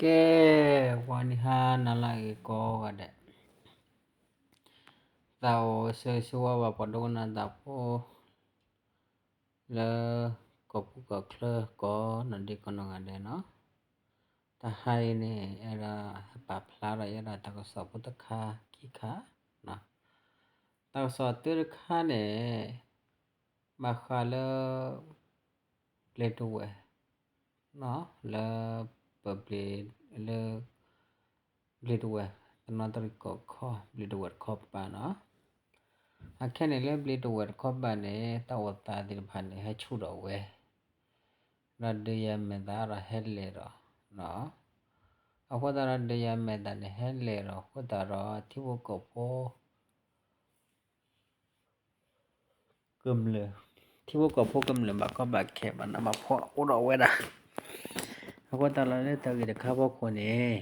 ကဲ, ဝါနံၤဟါနၤလၢအဂ့ၤကိးဂၤဒဲး, သးအိၣ်ဆၢဂ့ၤဆၢဝါဘၣ်ပှၤဒိကနၣ်တၢ်ဖိ လၢကီၢ်ပူၤကီၢ်ချၢကိးနီၢ်ဒဲးကိးနီၢ်ဂၤဒဲးနီၤ. တဟါအံၤန့ၣ် အဲၣ်ဒိးဟဲပာ်ဖျါထီၣ်ယဲဒၣ်တၢ်ကစီၣ်ဖိတခါခံခါ, တၢ်ကစီၣ်တၢတခါန့ၣ် ဘၣ်ဃးလၢ ဘျ့းဒဝဲၢ် လၢပဘျ့း လၢ ဘျ့းဒဝဲၢ် တနီသရံၣ်ကီၢ်ခီ ဘျ့းဒဝဲၢ်တခီပၤနီၤ. အခဲန့ၣ်လၢဘျ့းဒဝဲၢ်တခီပၤန့ၣ် တၢ်အိၣ်သးသ့ၣ်တဖၣ်န့ၣ် ဟဲဆူၣ်ထီၣ်ဝဲ, ဒီးဒုးယၤမဲာ်သၣ်ဒီးဟဲလဲၤဒီး အဃိသတးဒီးဒုးယၤမဲာ်သၣ်န့ၣ် ဟဲလဲၤဒီးအဃိသတးဒီး ထံဖိကီၢ်ဖိ ကမျၢၢ်, ထံဖိကီၢ်ဖိကမျၢၢ်ဘၣ်ကီဘၣ်ခဲဘၣ်နးဘၣ်ဖှီၣ်အိၣ်ဒီးဝဲဒၣ်. အဃိသတးလီၤလၢတၢ်ဂ့ၢ်တခါဖီခိၣ်န့ၣ်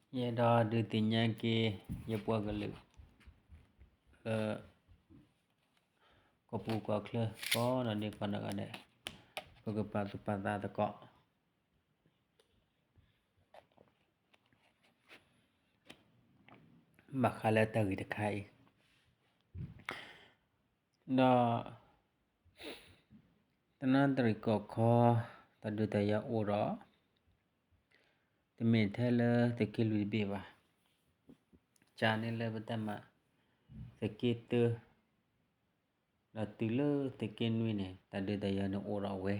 ယအဲၣ်ဒိးဒုးသ့ၣ်ညါက့ၤ ယပှၤကလုာ် လၢ ကီၢ်ပူၤကီၢ်ချၢကိးနီၢ်ဒဲးကိးနီၢ်ဂၤဒဲး ပကပာ်သူၣ်ပာ်သးသကိး ဘၣ်ဃးလၢတၢ်ဂ့ၢ်တခါအံၤ, ဒီး တနီသရံၣ်ကီၢ်ခီ တၢ်ဒုးတၢ်ယၤအိၣ်ဒီး တမ့ၢ်ထဲလၢသုးက့လွံၢ်တဘ့ၣ်ဘၣ်, ကန့ၣ်လၢပတဲမး သုးက့တၢ ဒီးတုၤလၢသုးက့နွံန့ၣ် တၢ်ဒုးတၢ်ယၤန့ၣ်အိၣ်ဒီးဝဲ,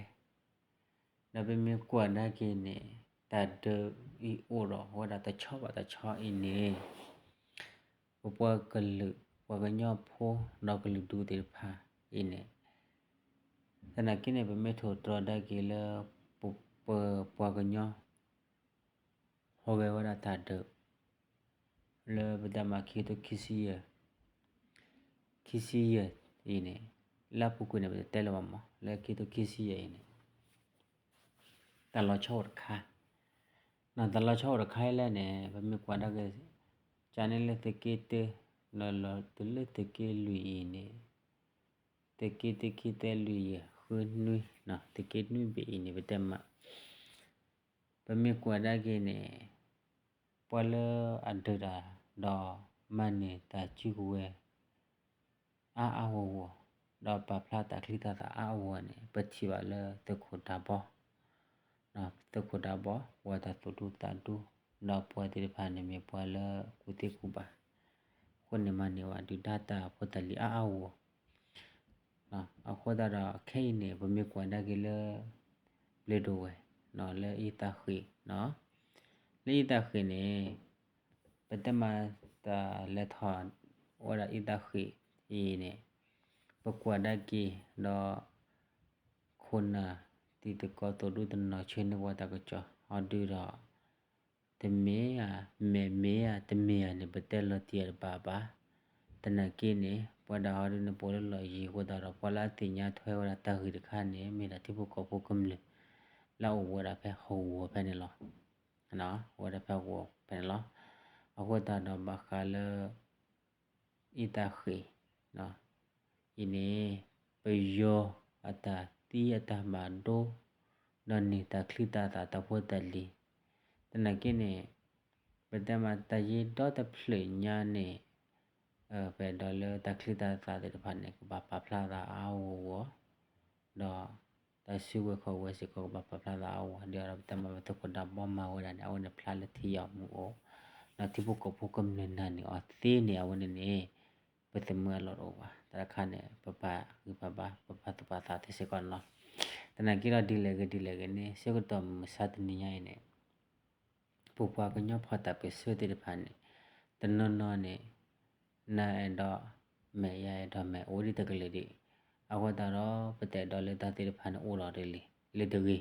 ဒီးပမ့ၢ်ကွၢ်ကဒါက့ၤန့ၣ် တၢ်ဒုးအံၤအိၣ်ဒီးဝဲဒၣ်တဆီဘၣ်တဆီအံၤန့ၣ် ပပှၤကလုာ် ပှၤကညီဖိ ဒီးကလုာ်ဒူသ့ၣ်တဖၣ်အံၤန့ၣ် သနာ်က့န့ၣ် ပမ့ၢ်ထိၣ်တြီဒါက့ၤလၢ ပပှၤကညီ ဟူးဂဲၤဝဲဒၣ်တၢ်ဒုး လၢပတဲမးခံကထိခံဆံယဲၢ်, ခံဆံယဲၢ်အံၤန့ၣ် လၢအပူၤကွံာ်န့ၣ် ပတတဲလၢၤဘၣ်မး လၢခံကထိခံဆံယဲၢ်အံၤန့ၣ် တၢ်လီၤဆီအိၣ်တခါ, တၢ်လီၤဆီအိၣ်တခါအံၤလဲၣ်န့ၣ် ပမ့ၢ်ကွၢ်ဒၣ်က့ၤ ကန့ၣ်လၢသုးက့တၢ လီၤလီၤတုၤလၢသုးက့လွံၢ်အံၤန့ၣ် သုးက့တၢ ခံ သၢ လွံၢ် ယဲၢ် ဃု နွံ, သုးက့နွံဘ့ၣ်အံၤန့ၣ် ပတဲမး ပမ့ၢ်ကွၢ်ဒၣ်က့ၤန့ၣ် ပှၤလၢအဒုးတၢ်ဒီးမၤန့ၢ်တၢ်စုကဝဲၤ အါအါဂီၢ်ဂီၢ်, ဒီးပာ်ဖျါတၢ်ချံတၢ်သၣ်အါအါဂီၢ်ဂီၢ်န့ၣ် ပထံၣ်ဘၣ်လၢသုးခိၣ်ဒးဘီ, သုးခိၣ်ဒးဘီ ပှၤတၢ်သူၣ်ဒူသးဒူ, ဒီးပှၤသ့ၣ်တဖၣ်န့ၣ်မ့ၢ်ပှၤလၢကူၣ်သ့ကူၣ်ဘၣ်, အဃိန့ၣ်မၤန့ၢ်ဝဲဒုၣ်ဒါတၢ်ဖိတၢ်လံၤအါအါဂီၢ်ဂီၢ် အဃိသတးဒီးခဲအံၤန့ၣ် ပမ့ၢ်ကွၢ်ဒၣ်က့ၤလၢ ဘျ့းဒဝဲၢ် လၢအံသၣ်ဃ့ၣ်, လၢအံသၣ်ဃ့ၣ်န့ၣ် ပတဲမးတၢ်လဲၤထီၣ်ဝဲဒၣ်အံသၣ်ဃ့ၣ်အံၤန့ၣ် ပကွၢ်ဒၣ်က့ၤဒီး ခိၣ်နၢ်တံၤသကိးသိၣ်ဒူတနီၤဆှၢန့ၢ်ပှၤတၢ်ကစီၣ် အီၤဒုးဒီး တမ့ၢ်ဧါ မ့ၢ်မ့ၢ်ဧါ တမ့ၢ်ဧါန့ၣ် ပတဲလီၤတံၢ်အီၤတဘၣ်ဘၣ်. သနာ်က့န့ၣ် ပဝဲဒၣ်ဟီဒုန့ၣ် ပအိၣ်လၢလီၢ်ယံၤအဃိသတးဒီး ပှၤလၢအသ့ၣ်ညါထွဲဝဲဒၣ်တၢ်ဂ့ၢ်တခါန့ၣ် မ့ၢ်ဒၣ်ထံဖိကီၢ်ဖိကမျၢၢ် လၢအအိၣ်ဝဲဒၣ်ဖဲဟီၣ်ကဝီၤဖဲန့ၣ်လီၤ. အိၣ်ဝဲဒၣ်ဖဲဟီၣ်ကဝီၤဖဲန့ၣ်လီၤ. အဃိသတးဒီးဘၣ်ဃးလၢ အံသၣ်ဃ့ၣ် အံၤန့ၣ် ပယီၤအတၢ်သံအတၢ်ဘၣ်ဒိ ဒီးန့ၢ်တၢ်ချံတၢ်သၣ်တၢ်ဖိတၢ်လံၤ သနာ်က့န့ၣ် ပတဲမးတၢ်ယံၤဒီတဖျၢၣ်ညါန့ၣ် ပအဲၣ်ဒိးလၢတၢ်ချံတၢ်သၣ်သ့ၣ်တဖၣ်န့ၣ် ကဘၣ်ပာ်ဖျါသးအါအါဂီၢ်ဂီၢ် ဒီး တၢ်စုကဝဲၤခီၣ်ကဝဲၤစ့ၢ်ကီးကဘၣ်ပာ်ဖျါသးအါအါဂီၢ်ဂီၢ် ဒ်သိးဒီးပတဲမးပသုးခိၣ်ဒးဘီမၤဝဲဒၣ်န့ၣ် အဝဲန့ၣ်ဖျါလၢထံယီၤမူအီၤ ဒီးထံဖိကီၢ်ဖိကမျၢၢ်နာ်န့ၢ်အီၤသ့န့ၣ် အဝဲန့ၣ်န့ၣ် ပသမၢအလီၢ်တအိၣ်ဘၣ်. တၢ်တခါန့ၣ် ပပာ်ဂံၢ်ပာ်ဘါ ပပာ်သူၣ်ပာ်သးသ့စ့ၢ်ကီးန့ၣ်လီၤ. သနာ်က့ဒီးဒ်လဲၣ်ဂ့ၤဒ်လဲၣ်ဂ့ၤန့ၣ် ဆၢကတီၢ်မုၢ်မဆါတနံၤညါအံၤန့ၣ် ပပှၤကညီဖီၣ်တၢ်ပၢၢ်ဆၢသ့ၣ်တဖၣ်န့ၣ် တနီၤနီၤန့ၣ် နအဲၣ်ဒိးမဲာ်ယအဲၣ်ဒိးမဲာ် အိၣ်ဒ်တကလုာ်ဒံး အဃိသတးဒီး ပတအဲၣ်ဒိးလၢတၢ်သ့ၣ်တဖၣ်န့ၣ်အိၣ်ဒီးတဂ့ၤ လၢတဂ့ၤ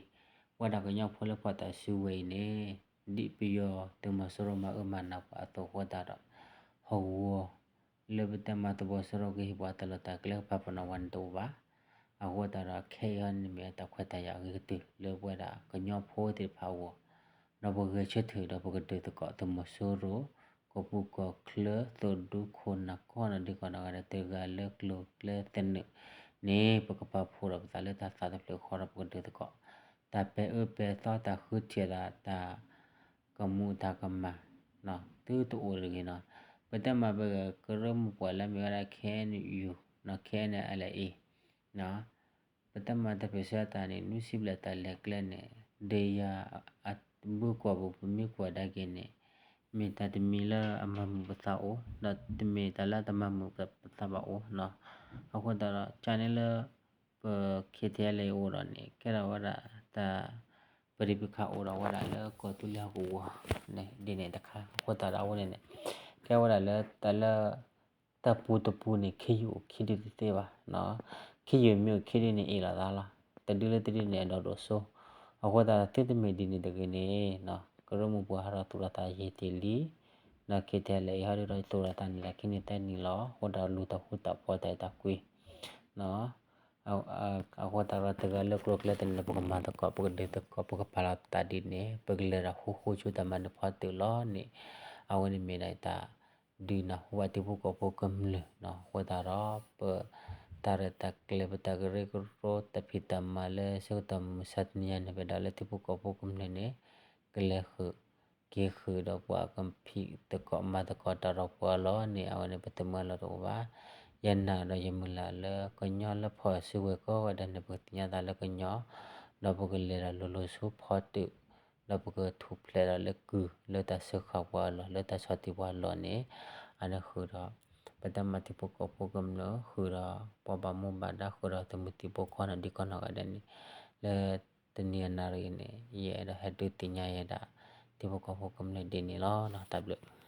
ပဝဲဒၣ်ကညီဖိလၢဖီၣ်တၢ်စုဝဲအံၤန့ၣ် ဒ်ပယီၤသုးမီၤစိရိၤမၤအၢမၤနးပှၤအသိးအဃိသတးဒီး ဟီၣ်ကဝီၤ လၢပတဲမးသဝီၤစိရိၤကဟ့ၣ်ပှၤတၢ်လီၢ်တၢ်ကျဲကပာ်ပနီၣ်ဝဲန့ၣ်တအိၣ်ဘၣ်. အဃိသတးဒီးခဲအံၤဟီန့ၣ်မ့ၢ်တၢ်ခွဲးတၢ်ယာ်အဂ့ၤကတၢၢ်လၢပဝဲဒၣ်ကညီဖိသ့ၣ်တဖၣ်အဂီၢ် ဒီးပဂဲၤဆၢထၢၣ်ဒီးပကဒုးသကိးသုးမီၤစိရိၤ ကီၢ်ပူၤကီၢ်ချၢ သိၣ်ဒူခိၣ်နၢ်ကိးနီၢ်ဒဲးကိးနီၢ်ဂၤဒဲးတဂၤလၢကျိၤကျဲသနၢၣ်န့ၣ် ပကပာ်ဖှိၣ်ဒီးပသးလၢတၢ်သးတဖျၢၣ်ဃီဒီးပကဒုးသကိး တၢ်ပဲာ်အၢပဲာ်သီ တၢ်ဃုထံၣ်သး တၢ်ကမူးတၢ်ကမၣ် သုတအိၣ်တဂ့ၤနီၤ. ပတမၤပကရၢမိၢ်ပှၢ်လၢမ့ၢ်ဝဲဒၣ် ခဲအံၤယူၤ ခဲအံၤန့ၣ် အလဲအံၤ ပတမၤတၢ်ပၢၢ်ဆၢတၢ်န့ၣ် နွံဆံဘျဲၣ်တၢ်လဲၤကျဲန့ၣ် ဒီးယၤအဘုကွၢ်ပူၤ ပမ့ၢ်ကွၢ်ဒၣ်က့ၤန့ၣ် မ့ၢ်တၢ်တမံၤလၢအမၤမုာ်ပသးအိၣ် ဒီးတမ့ၢ်တၢ်လၢတမၤမုာ်ပသးဘၣ်အိၣ်နီၤ. အဃိသတးဒီး ကန့ၣ်လၢ ပ ခဲထံးလဲအံၤအိၣ်ဒီးန့ၣ် ကဲထီၣ်ဝဲဒၣ်တၢ် ပဒံးပခးအိၣ်ဒီးဝဲဒၣ်လၢကီၢ်သူလ့ၤဟီၣ်ကဝီၤန့ၣ် ဒ်န့ၣ်တခါ အဃိသတးဒီးအဝဲန့ၣ်န့ၣ် ကဲဝဲဒၣ်လၢတၢ်လၢ တၢ်ပူၤတပူၤန့ၣ် ခ့ယုၢ်အိၣ်ခ့ဒုတသ့ဘၣ်နီၤ. ခ့ယုၢ်မ့ၢ်အိၣ်ခ့ဒုန့ၣ် အ့ၣ်လိာ်သးလီၤ. တဒုလၢတဒုန့ၣ် အဒိၣ်ဒိၣ်စိ. အဃိသတးဒီး သုတမ့ၢ်ဒ်န့ၣ်တဂ့ၤန့ၣ်နီၤ ကရၢမိၢ်ပှၢ်ဟးထီၣ်သူၣ်ထီၣ်သးယံာ်တ့ၢ်လံ, ဒီးခဲထံးလဲအံၤဟီဒုဒီး သူၣ်ထီၣ်သးန့ၣ်လၢခံနံၣ်သၢနံၣ်လီၤ. အဃိဒီးလူၤတၢ်ဃူတၢ်ဖိးတၢ်အဲၣ်တၢ်ကွံနီၤ အဃိသတးဒီး တဂၤလၢကျိၤကျဲတန့ၣ် ပကမၤသကိး ပကဒုးသကိး ပကပာ်လီၤပသးဒ်န့ၣ် ပကလဲၤဒီးဃူဃူဆူတၢ်မၤနၢၤဖီတၢၣ်လီၤန့ၣ် အဝဲန့ၣ်မ့ၢ်ဒၣ်တၢ်ဒုးနၢ်ဟူဘၣ်ထံဖိကီၢ်ဖိကမျၢၢ်နီၤ. အဃိသတးဒီး ပ တၢ်ရဲၣ်တၢ်ကျဲၤ ပတၢ်ကရၢကရိ တၢ်ဖံးတၢ်မၤလၢဆၢကတီၢ်မုၢ်မဆါတနံၤညါန့ၣ် ပအဲၣ်ဒိးလၢထံဖိကီၢ်ဖိကမျၢၢ်န့ၣ် ကလဲၤဃုာ် က့ၤဃုာ်ဒီးပှၤကဖံးသကိးမၤသကိးတၢ်ဒီးပှၤလီၤန့ၣ် အဝဲန့ၣ် ပတမၢလီၤတအိၣ်ဘၣ်. ယနာ်ဒီးယမုၢ်လၢ်လၢကညီလၢဖီၣ်စုကဝဲၤကိးဂၤဒဲးန့ၣ် ပကသ့ၣ်ညါသးလၢကညီ ဒီးပကလဲၤဒီးလိၤလိၤဆူဖီတၢၣ် ဒီးပကထူၣ်ဖျဲးဒီးလၢကုၢ်လၢတၢ်စၢဃာ်ပှၤအလီၢ် လၢတၢ်ဆီၣ်တံၢ်ပှၤအလီၢ်န့ၣ် အန့ၣ်ဃုာ်ဒီး ပတၢ်မၤထံဖိကီၢ်ဖိကမျၢၢ် ဃုာ်ဒီးပှၤဘၣ်မူဘၣ်ဒါ ဃုာ်ဒီးသုးမုၢ်သံၣ်ဘိ ကီၢ်နီၣ်ဒံကီၢ်နီၣ်ဂၤဒဲးန့ၣ် လၢတနံၤအနၤရံၣ်န့ၣ် ယအဲၣ်ဒိးဟဲဒုးသ့ၣ်ညါယဲဒၣ် ထံဖိကီၢ်ဖိကမျၢၢ်ဒ်န့ၣ်လီၤ. တၢ်ဘျုး